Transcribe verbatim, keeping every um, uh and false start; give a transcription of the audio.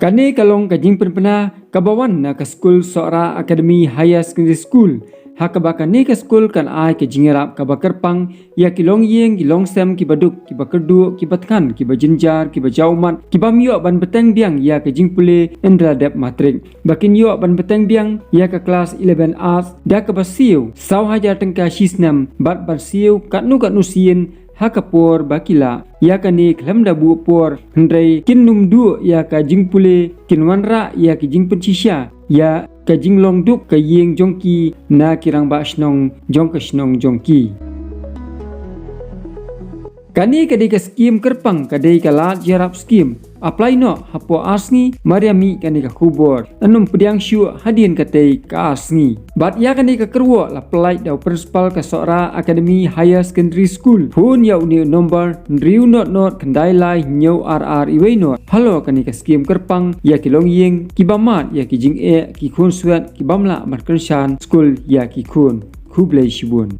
Kane ka long ka jingpynbna kaba wan na ka skul Sohra Academy Higher Secondary School, ha kaba kane ka skul kan ai ka jingïarap kaba kyrpang ïa ki longïing ki longsem kiba duk kiba kyrduh kiba thngan kiba jynjar kiba jaw ummat kiba ym ïoh ban bteng biang ïa ka jingpule ynda la dep matrik, ba kin ïoh ban bteng biang ïa ka klas eleven Arts da kaba siew saw hajar tyngka shi snem bad ban siew katno katno sien ha ka por ba ki lah. Ïa kane khlem da buh por hynrei kin nym duh ïa ka jingpule, kin wanrah ïa ka jingpynshisha ïa ka jinglong duk ka ïing jong ki na ki rangbah shnong jong ka shnong jong ki. Kane ka dei ka skim kyrpang, ka dei ka lad ïarap skim. Apply noh hapoh ar sngi mar ïa mih kane ka khubor. Ym pdiang shuh hadien katei ka ar sngi. Bad ïa kane ka kyrwoh la pynlait da u principal ka Sohra Academy Higher Secondary School. Phone ïa une u number hynriew not not khyndai lai hynñiew ar ar iwei not halor kane ka skim kyrpang ïa ki longïing kiba mad ïa ki jingeh ki khun swet kiba ym lah ban kyrshan skul ïa ki khun. Khublei shibun.